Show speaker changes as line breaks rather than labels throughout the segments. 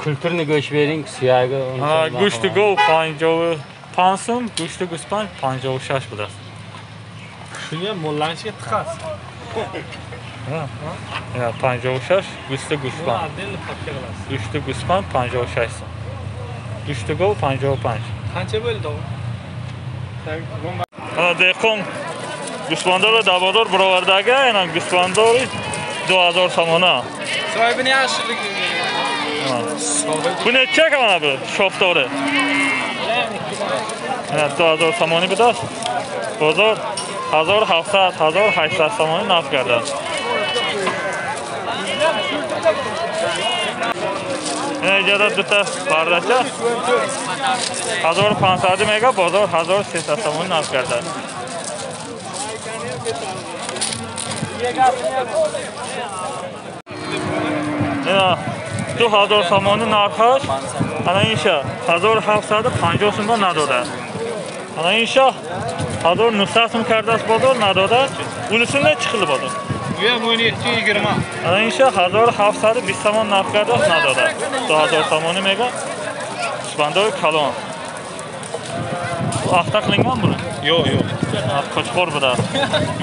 Культурный go'sht bering, suyagi.
Go'shti gov 55 so'm, go'shti go'span 56 bo'ladi.
Shuni ham mollanishiga tiqasiz.
Ha, 56 go'shti go'span. Go'shti go'span 56 so'm. Go'shti gov 55.
Qancha bo'ldi u?
Ana dehqon гӯсфандорро дар бозор баровардага, ина гӯсфандори 2000 сомона.
Sohibini yaxshiligi.
Bu necha mana bu shofdori? Ина 2000 сомонӣ будааст. Бозор 1700, 1800 сомонӣ нарх кардааст. Ина иҷода дута бардача 1500 мега, бозор 1300 сомонӣ нарх кардааст. Ина 2000 сомонӣ нархаш, ана инша 1750 сомон надодааст. Ана инша 1900 сом кардааст, бозор надодааст. Унisi nechi xil bozor?
Bu ham 17 20.
Ана инша 1720 сомон нарх кардааст, надодааст. 2000 сомонӣ мега. Гӯсфандои калон. Ахта qilingan buni?
Yo'q, yo'q.
Qo'chqor будааст.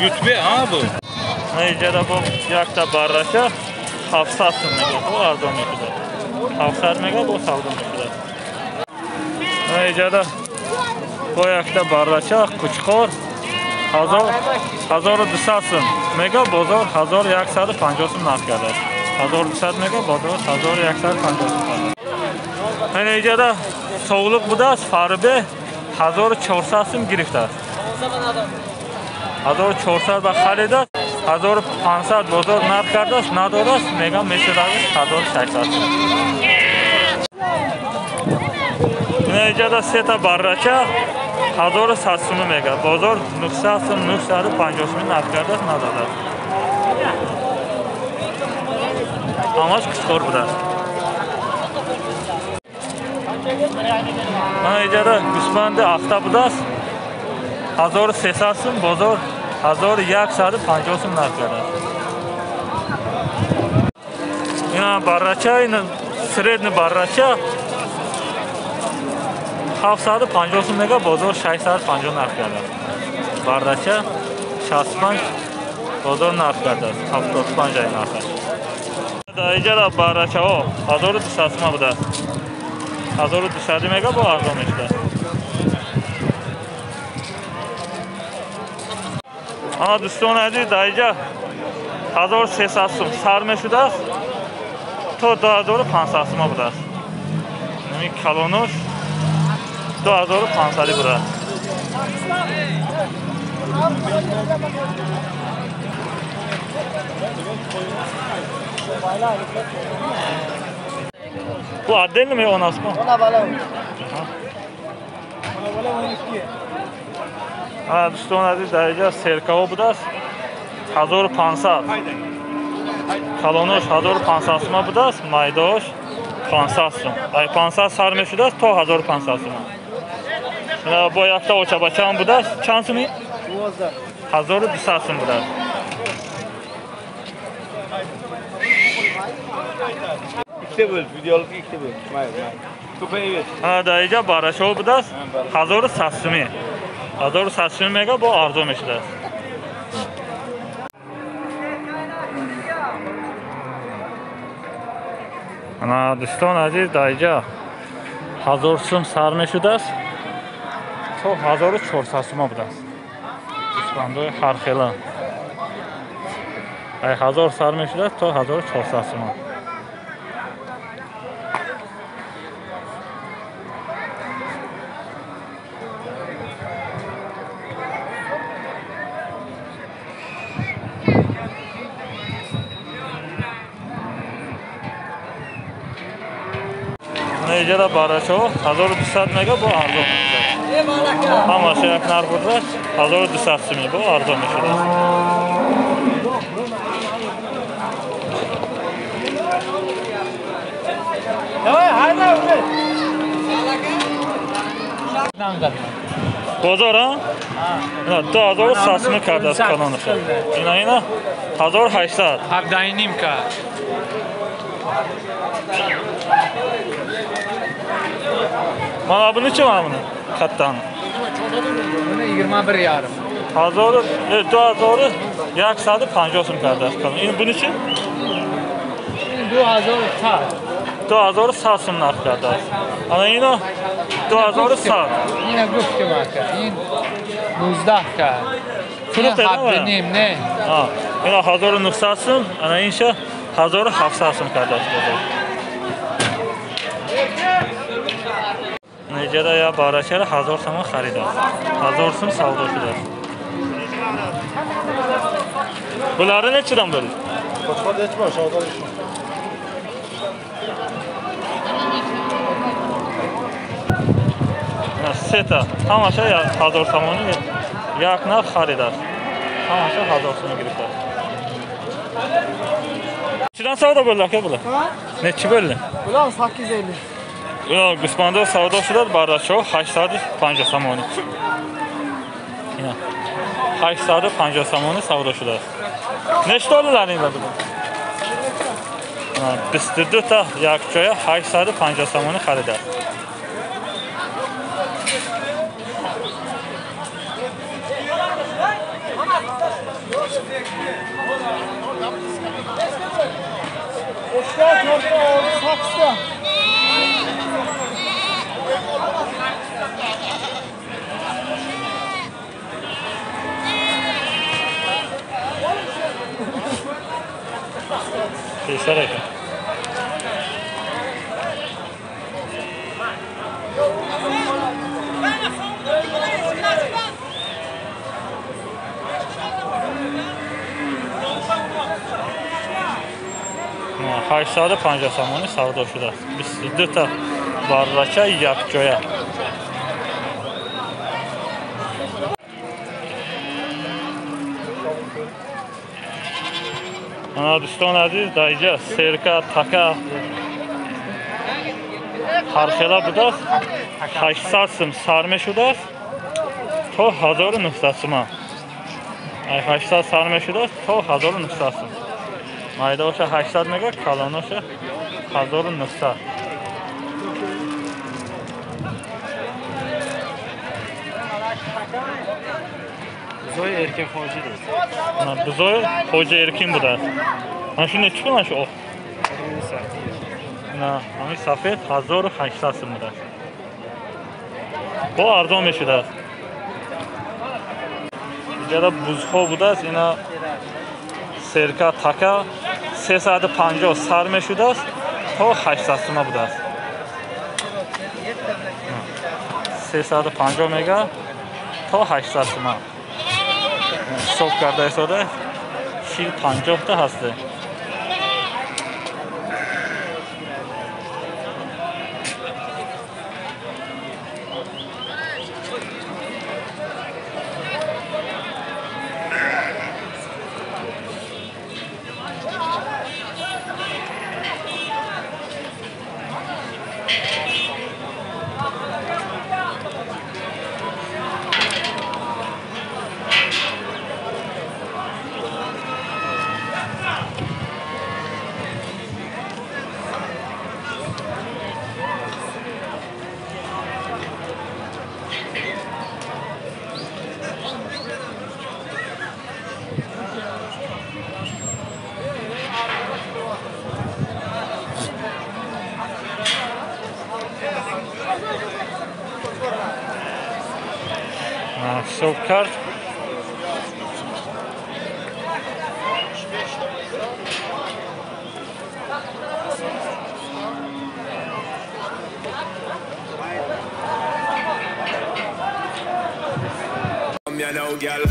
Yutbe ha bu.
Mana ijara bu yakta barracha 700 сом мега, bu arzon mешуда. 700 мега bu savdo mешуда. Mana ijara bu yakta barracha qo'chqor 1200 сом мега, бозор 1150 сом нарх кардааст. 1200 мега, бозор 1150 сом. Mana ijara sovliq будааст, farbe 1400 сом гирифтааст. 1400 ба харидааст, 1500 бозор нарх кардааст, надодааст, мегам мешудааст 1600 сом. Ина иҷода сета баррача 1100 сом мега, бозор 900 сом, 950 сом нарх кардааст, надодааст. Ҳамаш қучқор будааст. Mana иҷода гӯсфанди ахта будааст, 1300 сом, бозор 1150 сом нарх кардааст. Ина баррача, ина средний баррача 750 сом мега, бозор 650 нарх кардааст. Баррача 65, бозор нарх кардааст, 75 ай нархаш. Дар иҷода баррачаҳо 1200 сом будааст. 1200 мега бо арзон мешудааст. Ана дӯстони азиз, дар иҷа 1300 сом сар мешудааст то 2500 сом будааст. Ин калонош 2500 будааст. Bu отдельно mi onasi mi?
Ona bala. Ona bala 12.
Ha, дӯстони азиз, дар иҷа серкаҳо будааст 1500. Калонош 1500 сом будааст, майдаош 500 сом. Ай 500 сар мешудааст то 1500 сом. Бо якта очабачаам будааст. Чанд сум? 1200 сом будааст.
Ikkita bo'l, videolik ikkita bo'l. Mayli, mayli. Ko'payaver.
Ha, дар иҷа баррачаҳо будааст 1100 сомӣ. 1100 сомӣ мега, бо арзон мешудааст. Ана дӯстони азиз, дар иҷа 1000 сум сар мешудааст то 1400 сум будааст. Гӯсфандои ҳархела. Ай 1000 сар мешудааст то 1400 сум. Иҷода баррачаҳо 1200 мега, бо арзон мешудааст. Ҳамааш як нарх будааст, 1200 сомӣ, бо арзон мешудааст. Бозор, а? Ина 2100 сомӣ кардааст калонаша. Ина 1800.
17.5 кард.
Mana bunu kim var bunu? Kattanı.
Bunu 21,5.
Hazır, 2150 сум кардааст. Ин буни чи?
2100.
2100 сум нарх кардааст. Ана ино 2100.
Ина гуфтим ака. Ин 19 кард.
Фурӯхта
ним, не.
Ина 1900 сум, ана инша 1700 сум кардааст. Неҷада я барачара 1000 сомон харидааст. 1000 сум савдо шудааст. Buları neçədən bölür?
Qoçqar heç var, savda heç var.
Seta, tamaşa 1000 somoni як нарх харидааст. Tamaşa 1000 сом гирифтааст. Neçədən savda bölür aka bular? Neçə bölür?
Bular 850.
Ина гӯсфандо савдо шудааст барачаҳо 850 сомонӣ. Ина 850 сомонӣ савдо шудааст. Нечта олилар ин буда? 22 та якҷоя 850 сомонӣ харидааст. Писар ака. 850 сомонӣ савдо шудааст. 22 та баррача якҷоя. Ана дӯстон азиз, дар инҷа серка, така ҳархела будааст. 800 сум сар мешудааст то 1900 сума. 800 сар мешудааст то 1900 сум. Майдаоша 800 мега, калоноша 1900.
Бузои Эркин Хоҷи аст.
Бузои Хоҷи Эркин будааст. Ана шу нечи пул шу оқ? На, ҳамин сафед 1800 сум будааст. Бо арзон мешудааст. Иҷада бузҳо будааст, ина серка така 350 сар мешудааст то 800 сума будааст. 350 мега то 800 сума. Ҳисоб карда истода 40-50 та ҳасте. Ҳисоб кард.
You know, girl.